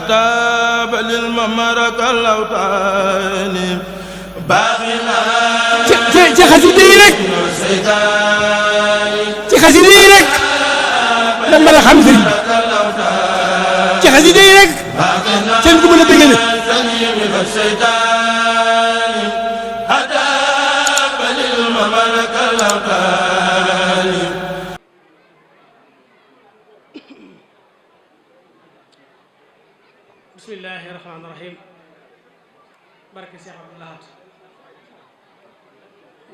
تاب للممرك الأوطان باقنا ci xasida yi rek ci xasida yi rek lan mën a xam sëriñ bi ci xasida yi rek seen ku mën a bëgg bismillahi rahmaani rahim barke Cheikh Abdou Lahad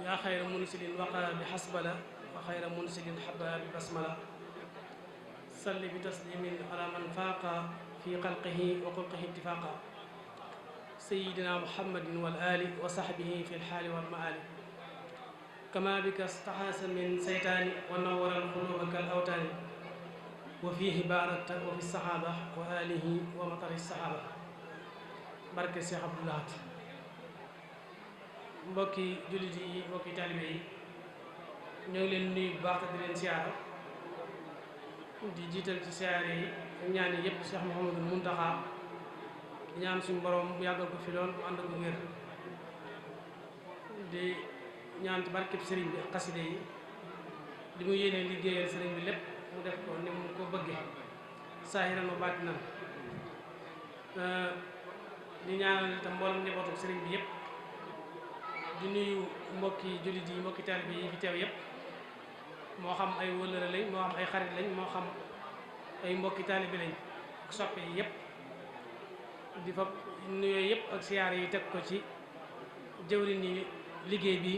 yaa xayra munsilin waqa bi xasbala wa xayra munsilin xaba bi basmala salli bi taslimin ala man faaqa fi xalqihi wa xulqihi ittifaqa sayidina muhammadin wal ali wa saxbihi fi lxaali wal maali kama bika staxaasa min seytaani wa nawara alxuluba kal awtaani wa fiihi baarakta wa fi saxaaba wa alihi wa matari saxaaba barke Cheikh Abdou Lahad mbokki jullit yi mbokki taalibe yi ñoo ngi leen nuyu bu baax te di leen siyaara di jiital ci siyaare yi ñaan yi yëpp Cheikh Mouhamadou Mountakha di ñaan suñu borom bu yàggal ko fi lool mu ànd ak wér di ñaan ci barkeb sëriñ bi ak xaside yi li mu yéenee liggéeyal sëriñ bi lépp mu def ko ni mu ko bëggee saahiran wa baatinan di ñaanal itam mboolem njabootu sëriñ bi yëpp di nuyu mbokki jullit yi mbokki taalibe yi fi teew yëpp moo xam ay wëllëre lañ moo xam ay xarit lañ moo xam ay mbokki taalibe lañ ak soppe yi yëpp di fa nuyoo yëpp ak siyaar yi teg ko ci jëwriñ yi liggéey bi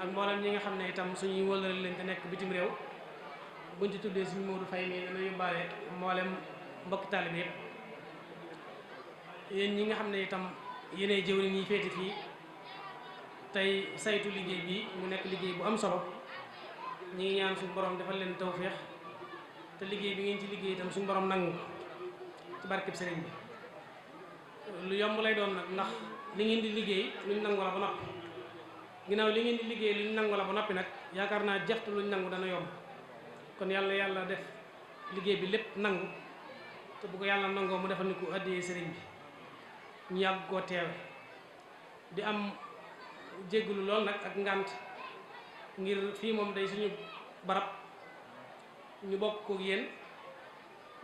ak mboolem ñi nga xam ne itam suñuy wëllëre lañ te nekk bitim réew buñ ci tuddee suñu Moodu Fay mi dana yóbbaale mboolem mbokki taalibe yëpp yéen ñi nga xam ne itam yéenay jëwriñ yi féete fii tey saytu liggéey bi mu nekk liggéey bu am solo ñi ngi ñaan suñu borom defal leen tawféex te liggéey bi ngeen ci liggéey itam suñu borom nangu ci barkeb sëriñ bi lu yomb lay doon nag ndax li ngeen di liggéey luñ nangu la ba noppi ginnaaw li ngeen di liggéey luñ nangu la ba noppi nag yaakaar naa jaftu luñ nangu dana yomb kon yàlla def liggéey bi lépp nangu te bu ko yàlla nangoo mu defal ni ko addiyee sëriñ bi ñu yàgg koo teewe di am jéggulu lool nag ak ngànt ngir fii moom day suñu barab ñu bokk kook yéen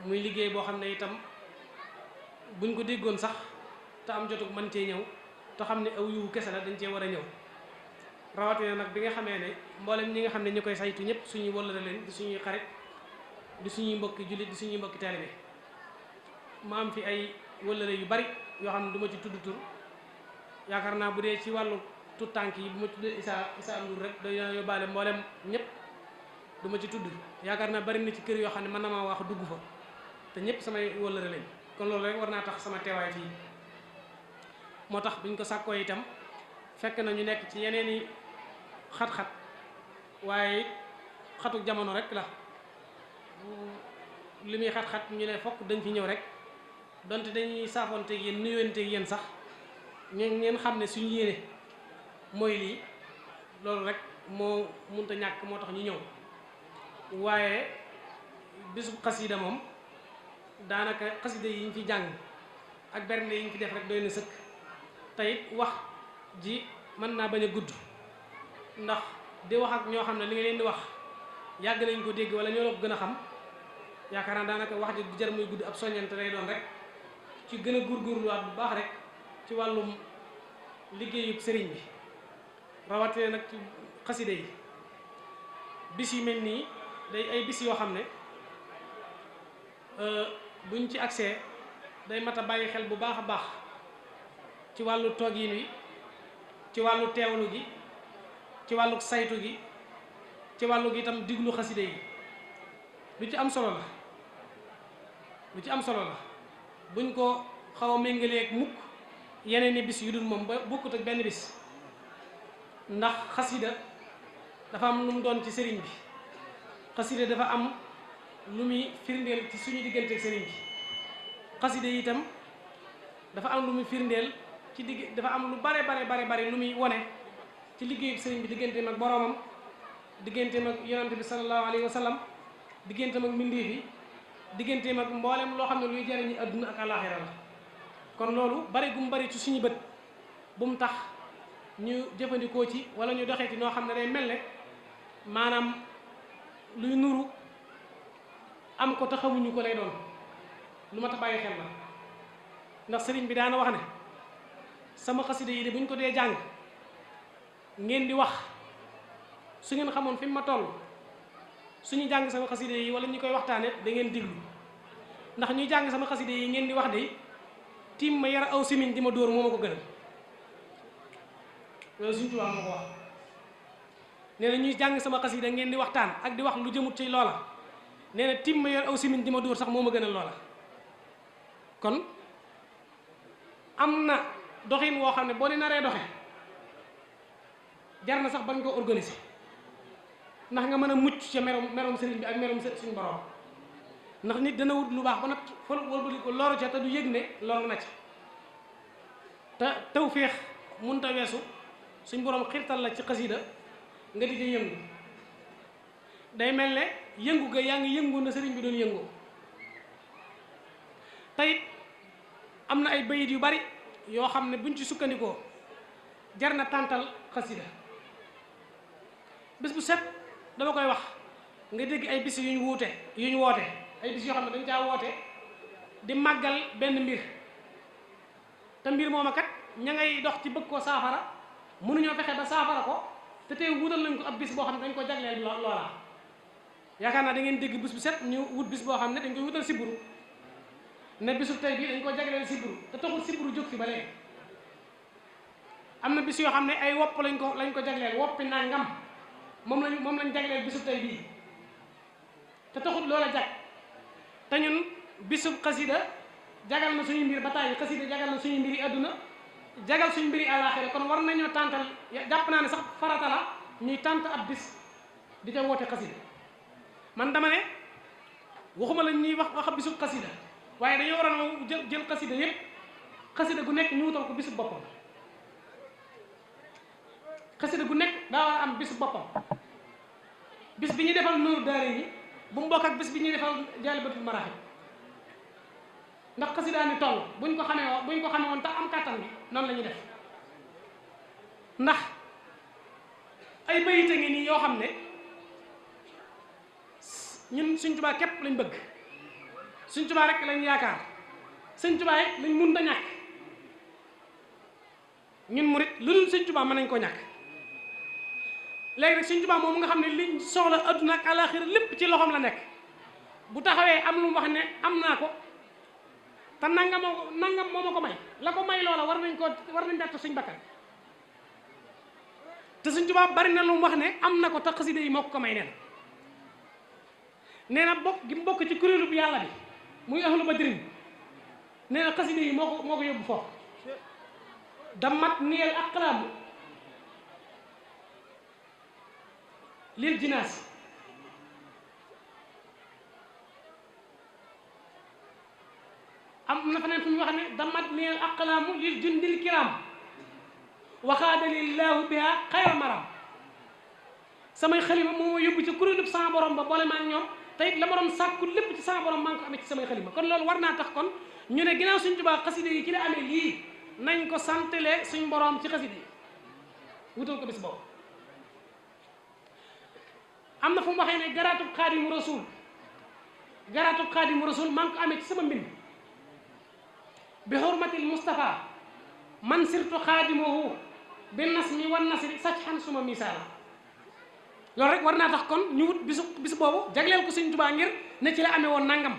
muy liggéey boo xam ne itam buñ ko déggoon sax te am jotug mën cee ñëw te xam ne aw yiwu kese la dañ cee war a ñëw rawatina nag bi nga xamee ne mboolem ñi nga xam ne ñu koy saytu ñëpp suñuy wëllëre leen di suñuy xarit di suñuy mbokki jullit di suñuy mbokki taalibe ma am fi ay wëllëre yu bari yoo xam ne du ma ci tudd tur yaakaar naa bu dee ci wàllu tut tànk yi bu ma tuddee Issa Ndour rek day yóbbaale mboolem ñëpp du ma ci tudd yaakaar naa bari na ci kër yoo xam ne mën na maa wax dugg fa te ñëpp samay wëllëre lañ kon loolu rek war naa tax sama teewaay fii moo tax buñ ko sàkkoo itam fekk na ñu nekk ci yeneen i xat-xat waaye xatuk jamono rek la li muy xat-xat ñu ne fokk dañ fi ñëw rek donte dañuy saafoonteeg yéen nuyonteeg yéen sax ngeen xam ne suñu yéene mooy lii loolu rek moo munta ñàkk moo tax ñu ñëw waaye bisub xasida moom daanaka xasida yi ñu fi jàng ak bernde yi ñu fi def rek doy na sëkk teyit wax ji mën naa bañ a gudd ndax di wax ak ñoo xam ne li nga leen di wax yàgg nañ ko dégg wala ñoo la ko gën a xam yaakaar naa daanaka wax ji du jar muy gudd ab soññante lay doon rek ci gën a góorgóorluwaat bu baax rek ci wàllum liggéeyub sëriñ bi rawatina nag ci xasida yi bis yu mel nii day ay bis yoo xam ne buñ ci accès day mat a bàyyi xel bu baax a baax ci wàllu toogin wi ci wàllu teewlu gi ci wàllu saytu gi ci wàllu gi itam diglu xasida yi lu ci am solo la lu ci am solo la buñ ko xaw a méngaleeg mukk yeneen i bis yu dul moom ba bokkut ak benn bis ndax xasida dafa am lu mu doon ci sëriñ bi xasida dafa am lu muy firndeel ci suñu diggante ak sëriñ bi xasida yi itam dafa am lu muy firndeel ci dafa am lu bare lu muy wone ci liggéeyu sëriñ bi digganteem ak boroomam digganteem ak yonante bi sallallahu alayhi wa sallam digganteem ak mbindeef yi digganteem ak mboolem loo xam ne luy jariñu adduna ak àllaaxira la kon loolu bari gum bari ci suñu bët bu mu tax ñu jëfandikoo ci wala ñu doxee ci noo xam ne day mel ne maanaam luy nuru am ko te xamuñu ko lay doon lu ma ta bàyyi xel la ndax sëriñ bi daana wax ne sama xasida yi de bu ñu ko dee jàng ngeen di wax su ngeen xamoon fi mu ma toll suñu jàng sama xasida yi wala ñu koy waxtaane da ngeen diglu ndax ñuy jàng sama xasida yi ngeen di wax de tiim ma yar aw simiñ di ma dóor moo ma ko gënal loolu suñu tubaab moo ko wax nee na ñuy jàng sama xasida ngeen di waxtaan ak di wax lu jëmut ci loola nee na tiim ma yar aw simiñ di ma dóor sax moo ma gënal loola kon am na doxin woo xam ne boo di naree doxe jar na sax bañ ko organiser ndax nga mën a mucc ca merom sëriñ bi ak merom suñu borom ndax nit dana wut lu baax ba nag fol wëlbali ko loru ca te du yëg ne loru na ca te tawféex munta weesu suñ borom xirtal la ci xasida nga di ca yëngu day mel ne yëngu ga yaa ngi yëngu na sëriñ bi doon yëngoo tayit am na ay bayit yu bari yoo xam ne buñ ci sukkandikoo jar na tàntal xasida bis bu set dama koy wax nga dégg ay bis yu ñu woote ay bis yoo xam ne dañ caa woote di màggal benn mbir te mbir mooma kat ña ngay dox ci bëgg koo saafara mënuñoo fexe ba saafara ko te tey wutal nañ ko ab bis boo xam ne dañ ko jagleel loola yaakaar naa da ngeen dégg bis bu set ñu wut bis boo xam ne dañ koy wutal siburu ne bisu tey bii dañ ko jagleel siburu te taxul siburu jóg fi ba léegi am na bis yoo xam ne ay wopp lañ ko jagleel woppi nangam moom lañ jagleel bisu tey bii te taxul loola jag te ñun bisu xasida jagal na suñu mbir ba tàyyi xasida jagal na suñu mbiri adduna jagal suñu mbiri àllaaxira kon war nañoo tàntal jàpp naa ne sax farata la ñuy tànt ab bis di ca woote xasida man dama ne waxuma la ñuy wax bisu xasida waaye dañoo war a jël xasida yépp xasida gu nekk ñu wutal ko bisu boppam xasida gu nekk daa war a am bisu boppam bis bi ñuy defal Nuuru Daarayni bu mu bokk ak bis bi ñuy defal Jaalibatul Maraaxib ndax xasida ni toll buñ ko xamee woon tax am kàttan bi noonu la ñuy def ndax ay bayite ngi nii yoo xam ne ñun Sëñ Tuubaa képp lañ bëgg Sëñ Tuubaa rek lañ yaakaar Sëñ Tuubaa rek lañ mun da ñàkk ñun murit lu dul Sëñ Tuubaa mën nañ koo ñàkk léegi nag Sëñ Tuubaa moom nga xam ne liñ soxla adduna ak àllaaxira lépp ci loxoom la nekk bu taxawee am lu mu wax ne am naa ko te nangam moo ma ko may la ko may loola war nañ bett suñ bakkan te Sëñ Tuubaa bari na lu mu wax ne am na ko te xasida yi moo ko may nee na bokk gi mu bokk ci kuréelu bi yàlla bi muy ahlu badrin nee na xasida yi moo ko yóbbu foofu damat niyel aqlaamu lil jinaas am na feneen fu ñu wax ne damat niyel aqlaamu lil jundil kiram waxaada lillaahu biha xayra maram samay xalima moo ma yóbbu ci kuréelu sama borom ba boole ma ak ñoom te it la ma doon sàkku lépp ci sama borom maa ngi ko amee ci samay xalima kon loolu war naa tax kon ñu ne ginnaaw Sëñ Tuubaa xasida yi ci la amee lii nañ ko santale suñ borom ci xasida yi wutal ko bis boobu am na fu mu waxee ne garaatub xaadimu rasul maa ngi ko amee ci sama mbind bi xurmatil Mustafa man sirtu xaadimuhu bi nasmi wan nasri sacc xan suma misaala loolu rek war naa tax kon ñu wut bis boobu jagleel ko Sëñ Tuubaa ngir ne ci la amee woon nangam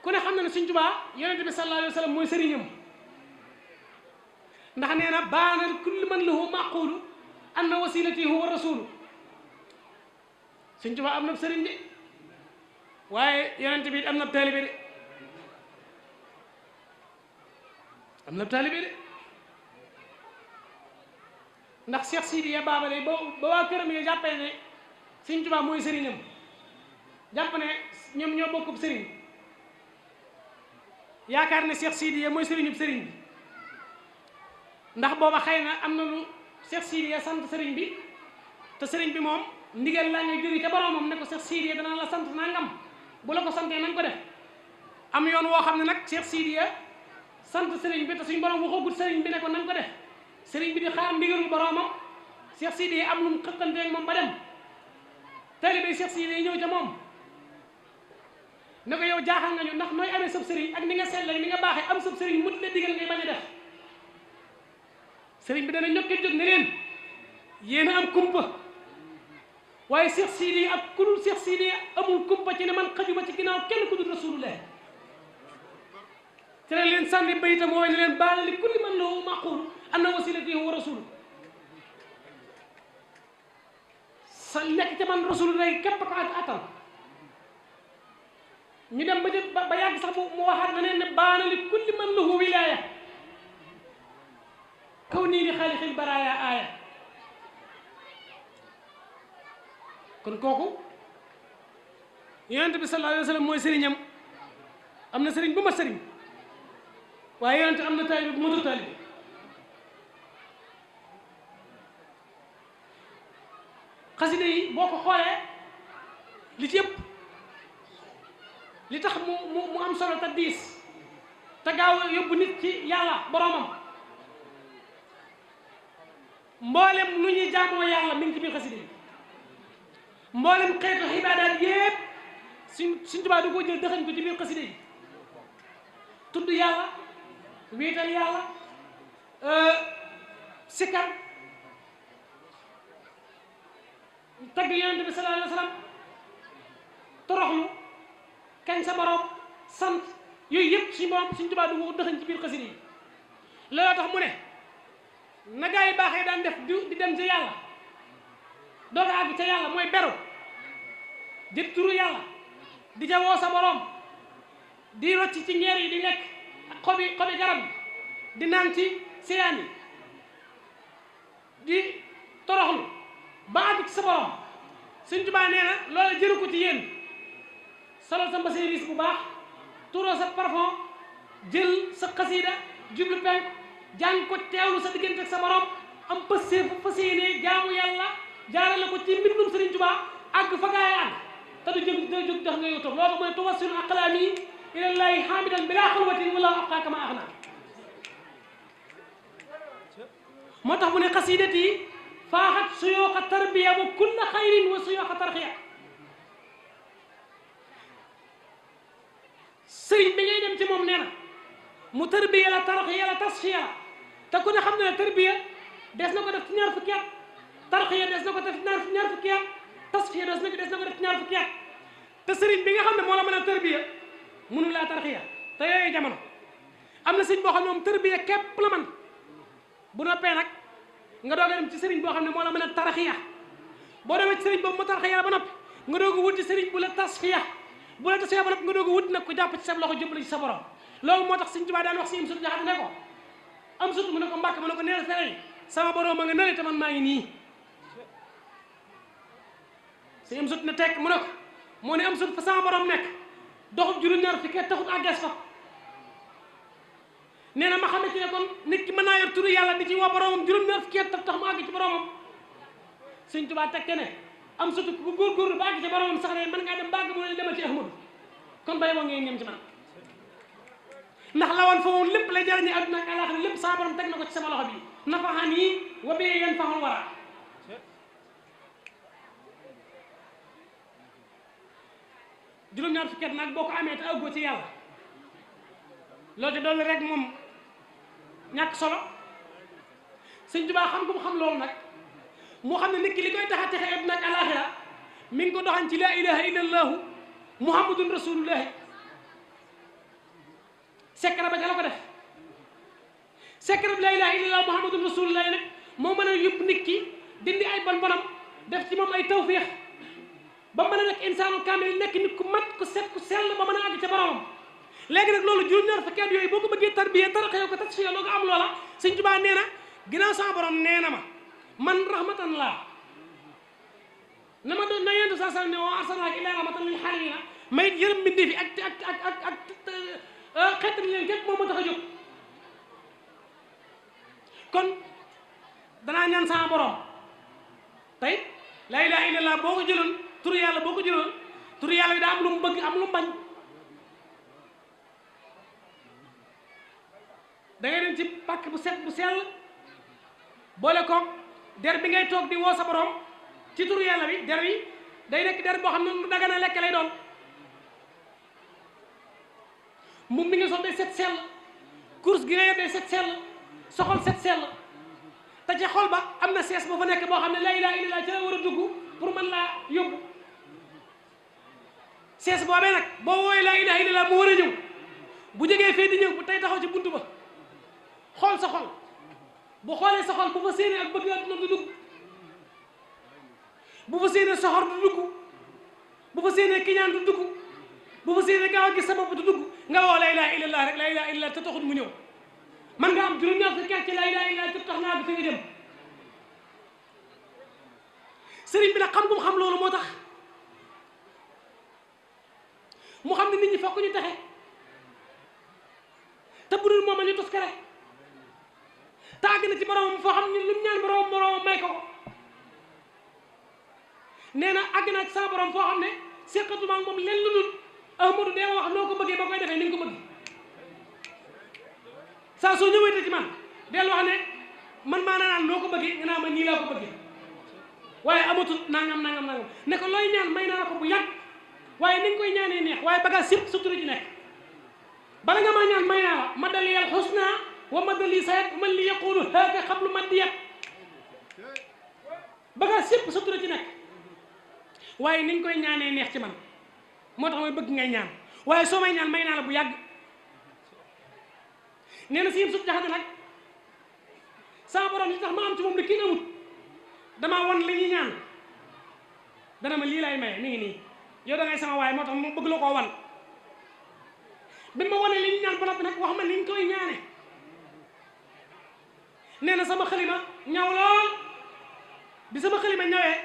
ku ne xam na ne Sëñ Tuubaa yonente bi sallallahu alayhi wa sallam mooy sëriñam ndax nee na baanal kulli man lahu maqulu anna wasilati huwa rasulu Sëñ Tuubaa am na sëriñ de waaye yonente bi am na taalibe de ndax Cheikh Sidiya Baba lay ba waa këram yi jàppee ne Sëñ Tuubaa mooy sëriñam jàpp ne ñoom ñoo bokkub sëriñ yaakaar ne Cheikh Sidiya mooy sëriñub sëriñ bi ndax booba xëy na am na lu Cheikh Sidiya sant sëriñ bi te sëriñ bi moom ndigal laa ngay jóge ca boromam ne ko Cheikh Sidiya dana la sant nangam bu la ko santee nañ ko def am yoon woo xam ne nag Cheikh Sidiya sant sëriñ bi te suñ borom waxagut sëriñ bi ne ko nañ ko def sëriñ bi di xaar ndigalu boromam Cheikh Sidiya am lu mu xëqanteeg moom ba dem taalibe Cheikh Sidiya ñëw ca moom ne ko yow jaaxal nga ñu ndax nooy amee sab sëriñ ak ni nga seetlee ni nga baaxee am sab sëriñ mut la digal ngay bañ a def sëriñ bi dana ñokkee jóg ne leen yéen a am kumpa waaye Cheikh Sidiya ak ku dul Cheikh Sidiya amul kumpa ci ne man xajuma ci ginnaaw kenn ku dul rasulullah te ne leen sànni bayitam woowe ne leen baal li kulli man lahu maqul anna wasilati wa rasulu sa nekk ca man rasulullah képp ko attal ñu dem ba yàgg sax mu waxaat na ne baana li kulli man lahu wilaya kaw nii li xaalixil baraaya aaya kon kooku yonent bi sallallahu alayhi wa sallam mooy sëriñam am na sëriñ bu ma sëriñ waaye yonent am na taalibe bu ma taalibe xasida yi boo ko xoolee li ci yëpp li tax mu am solo te diis te gaaw yóbbu nit ci yàlla boromam mboolem nu ñuy jaamoo yàlla mi ngi ci biir xasida yi mboolem xeetu xibaadaat yépp suñ Tuubaa du ko jël dëxañ ko ci biir xasida yi tudd yàlla wéetal yàlla sikkar tagg yonent bi sallallahu alayhi wa sallam toroxlu kañ sa borom sant yooyu yëpp suñ Tuubaa du ko dëxañ ci biir xasida yi looloo tax mu ne na gaa yi baaxee daan def di dem ci yàlla doo ko àgg ca yàlla mooy beru di turu yàlla di ca woo sa borom di rocc ci ngeer yi di lekk xobi garab yi di naan ci siyaan yi di toroxlu ba àgg ci sa borom Sëñ Tuubaa nee na loolu jëru ko ci yéen solo sa mbasiris bu baax turoo sa parfum jël sa xasiida jublu penk jàng ko teewlu sa diggante ak sa borom am pësee fu fas yéene jaamu yàlla jaarale ko ci mbindum Sëriñ Tuubaa àgg fa gaay àgg te du jóg dox nga yow toog loolu mooy tuwassilu aqlaami ilallaahi hamidan bilaa xalwatin wala abqaa kama axna moo tax mu ne xasiidati faaxat suyooxa tarbiya wa kulla xayrin wa suyooxa tarxiya sëriñ bi ngay dem ci moom nee na mu tarbiya la tarxiya la tasfiya la te ku ne xam ne tarbiya des na ko def ci ñaar fukki at tarxiya des na ko def ci ñaar fukki at tasfiya des na ko def ci ñaar fukki at te sëriñ bi nga xam ne moo la mën a tarbiya mënu laa tarxiya te yooyu jamono am na sëriñ boo xam ne moom tarbiya képp la man bu noppee nag nga doog a dem ci sëriñ boo xam ne moo la mën a tarxiya boo demee ci sëriñ boobu mu tarxiya la ba noppi nga doog a wut ci sëriñ bu la tasfiya bu la tasfiya ba noppi nga doog a wut nag ko jàpp ci sa loxo jëmbale ci sa borom loolu moo tax Sëriñ Tuubaa daan wax si im sut jaxate ne ko am sut mu ne ko mbàkk mu ne ko neel fere sama borom ma nga nële te man maa ngi nii si am sut ne tekk mu ne ko moo ne am sut fa sama borom nekk doxub juróom-ñaar fukki at taxut àggees fa nee na ma xam ne ci ne kon nit ki mën naa yor turu yàlla di ci woo boromam juróom-ñaar fukki at tax mu àgg ci boromam Sëriñ Tuubaa tekke ne am sut bu góorgóorlu ba àgg ci boromam sax ne mën ngaa dem ba àgg mu ne demal ci Ahmadu kon bay boo ngeen ñem ci man ndax la woon fa woon lépp lay jariñi àdduna ak àllaaxira lépp sama borom teg na ko ci sama loxo bi nafaxan yi wa bi yan faxul wara juróom-ñaar fukki at nag boo ko amee te àggoo ci yàlla loolu te doolu rek moom ñàkk solo Sëñ Tuubaa xam ko mu xam loolu nag moo xam ne nit ki li koy tax a texe àdduna ak àllaaxira mi ngi ko doxañ ci laa ilaha illa allaahu muhammadun rasulullahi secret ba ca la ko def secret bi laa ilaaha illallaah muhammadun rasulullah nag moo mën a yóbbu nit ki dindi ay bon bonam def ci moom ay tawféex ba mën a nekk insaanu kaamil nekk nit ku mat ku set ku sell ba mën a àgg ca boromam léegi nag loolu juróom-ñaar fukki at yooyu boo ko bëggee tarbiya taraxee ko tasfiya loo ko am loola Sëñ Tuubaa nee na ginnaaw sama borom nee na ma man rahmatan laa na ma doon na yentu saa sal ne wa arsalnaaka illaa rahmatan lil aalamiina may yërëm mbindee fi ak xeet leen képp moom moo tax a jóg kon danaa ñaan sama borom tey laa ilaaha illallah boo ko jëloon turu yàlla boo ko jëloon turu yàlla bi daa am lu mu bëgg am lu mu bañ. da ngay dem ci pàkk bu set bu sell boole koog der bi ngay toog di woo sa borom ci turu yàlla bi der bi day nekk der boo xam ne lu dagana lekk lay doon. moom mi nga sol day set sell course gi nga yor day set sell soxol set sell te ci xol ba am na sees boo fa nekk boo xam ne laa ilaaha illallah ci la war a dugg pour mën laa yóbbu sees boobee nag boo woowee laa ilaaha illallah mu war a ñëw bu jógee fii di ñëw bu tey taxaw ci buntu ba xool sa xol bu xoolee sa xol bu fa séenee ak bëgg àdduna du dugg bu fa séenee soxor du dugg bu fa séenee kiñaan du dugg bu fa séenee gaaw a gis sa bopp du dugg nga woo laa ilaaha illallah rek laa ilaaha illallah te taxut mu ñëw man nga am juróom-ñaar fukki at ci laa ilaaha illallah te tax naa bi fi nga jëm sëriñ bi nag xam gum xam loolu moo tax mu xam ne nit ñi fokk ñu texe te bu dul moom a ñu toskare tàgg na ci boromam foo xam ne lu mu ñaan boromam may ko ko nee na àgg naa ci sama borom foo xam ne seqatuma ak moom lenn lu dul Ahmadu dee ma wax noo ko bëggee ba koy defee ni nga ko bëgg saa soo ñëwee ci man del wax ne man maa naan noo ko bëggee nga naa ma nii laa ko bëggee waaye amatul nangam ne ko looy ñaan may naa la ko bu yàgg waaye ni nga koy ñaanee neex waaye bagage yëpp sutura ci nekk bala nga maa ñaan may naa la ma dali yal xusna wa ma dali sayet man li yaqulu haaka xablu maddiyat bagage yëpp sutura ci nekk waaye ni nga koy ñaanee neex ci man moo tax mooy bëgg ngay ñaan waaye soo may ñaan may naa la bu yàgg nee na si yëpp sut jaxate nag sama borom li tax ma am ci moom li kii amut damaa won li ñuy ñaan dana ma lii lay maye mi ngi nii yow da ngay sama waaye moo tax mu bëgg la koo wan bi ma wane li ñu ñaan ba noppi nag wax ma ni ñu koy ñaane nee na sama xalima ñaw lool bi sama xalima ñawee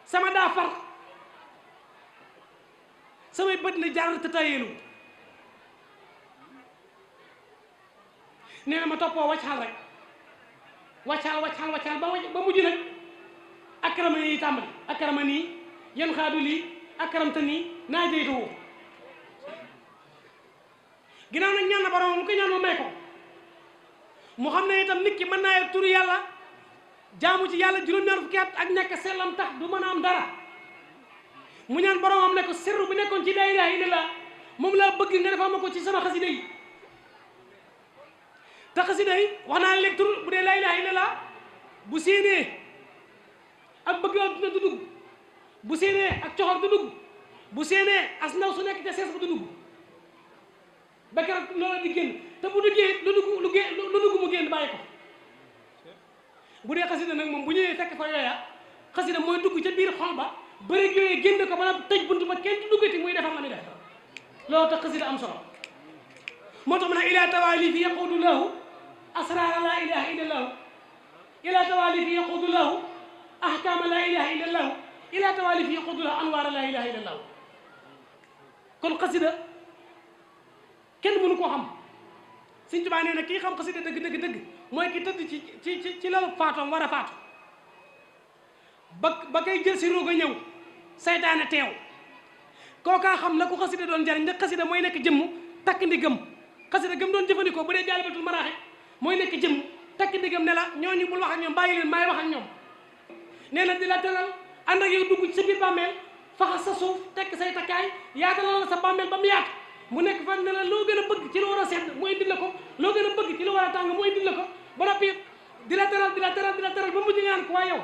sama daa far samay bët na jaar te tayeelu nee na ma toppoo waccaal rek waccaal ba mujj nag akarama yi tàmbali akarama nii yan xaadu lii akaramta nii naa jeytuwu ginnaaw nag ñaan na borom mu ko ñaan ma may ko mu xam ne itam nit ki mën naa yor turu yàlla jaamu ci yàlla juróom-ñaar fukki at ak nekk sellam tax du mën a am dara mu ñaan boromam ne ko sirru bi nekkoon ci laa ilaaha illallah moom laa bëgg nga defal ma ko ci sama xasida yi te xasida yi wax naa léegi tur bu dee laa ilaaha illallah bu séenee ak bëgg adduna du dugg bu séenee ak coxor du dugg bu séenee as ndaw su nekk ca sees ba du dugg ba keroog loola di génn te bu duggee lu dugg mu génn bàyyi ko bu dee xasida nag moom bu ñëwee fekk fa yooya xasida mooy dugg ca biir xol ba bëri yooyu génn ko ba nag tëj buntu ba kenn du duggati muy defar la muy def loolu tax xasida am solo moo tax mu ne ila tawaali fi yaqudu lahu asrara la ilaha illa allahu ila tawaali fi yaqudu lahu ahkama la ilaha illa allahu ila tawaali fi yaqudu lahu anwaara la ilaha illa allahu kon xasida kenn mënu koo xam Sëñ Tuubaa nee na kii xam xasida dëgg mooy ki tëdd ci lalu faatoom war a faatu ba koy jël si roog a ñëw saytaane teew kookaa xam la ko xasida doon jariñ ndax xasida mooy nekk jëmm takk ndigam xasida gëm doon jëfandikoo bu dee Jaalibatul Maraaxib mooy nekk jëmm takk ndigam ne la ñooñu bul wax ak ñoom bàyyi leen maay wax ak ñoom nee na di la tëral ànd ak yow dugg ci sa biir bàmmeel faxas sa suuf tekk say takkaay yaatalal la sa bàmmeel ba mu yaatu mu nekk fan ne la loo gën a bëgg ci lu war a sedd mu indil la ko loo gën a bëgg ci lu war a tàng mu indil la ko ba noppi di la teral ba mujj nga naan ko waaye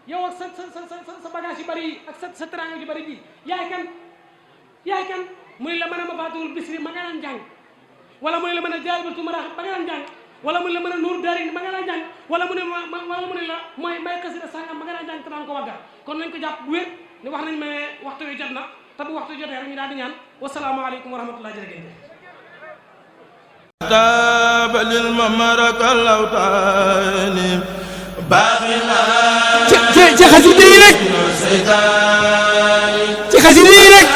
yow ak sa bagage yu bari yi ak sa teranga yu bari ji yaay kan mu ne la mën a Mafaatihul Bichri ma nga naan jàng wala mu ne la mën a Jaalibatul Maraaxib ba nga naan jàng wala mu ne la mën a Nuuru Daarayni ma nga naan jàng wala mu ne la mooy may xasida sàngam ma nga naan jàng te naan ko waggar kon nañ ko jàpp bu wér ne wax nañ ma waxtu wi jot na te bu waxtu jotee rek ñu daal di ñaan wasalaamaaleykum wa rahmatullah jërëjëf taaba lil mamarakal awtaani baaxina ci xasida yi rek ci xasida yi rek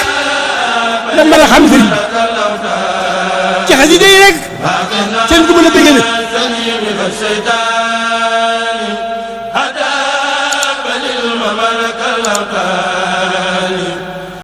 da mën a xam sëriñ ci xasida yi rek seen ko mën a bëgg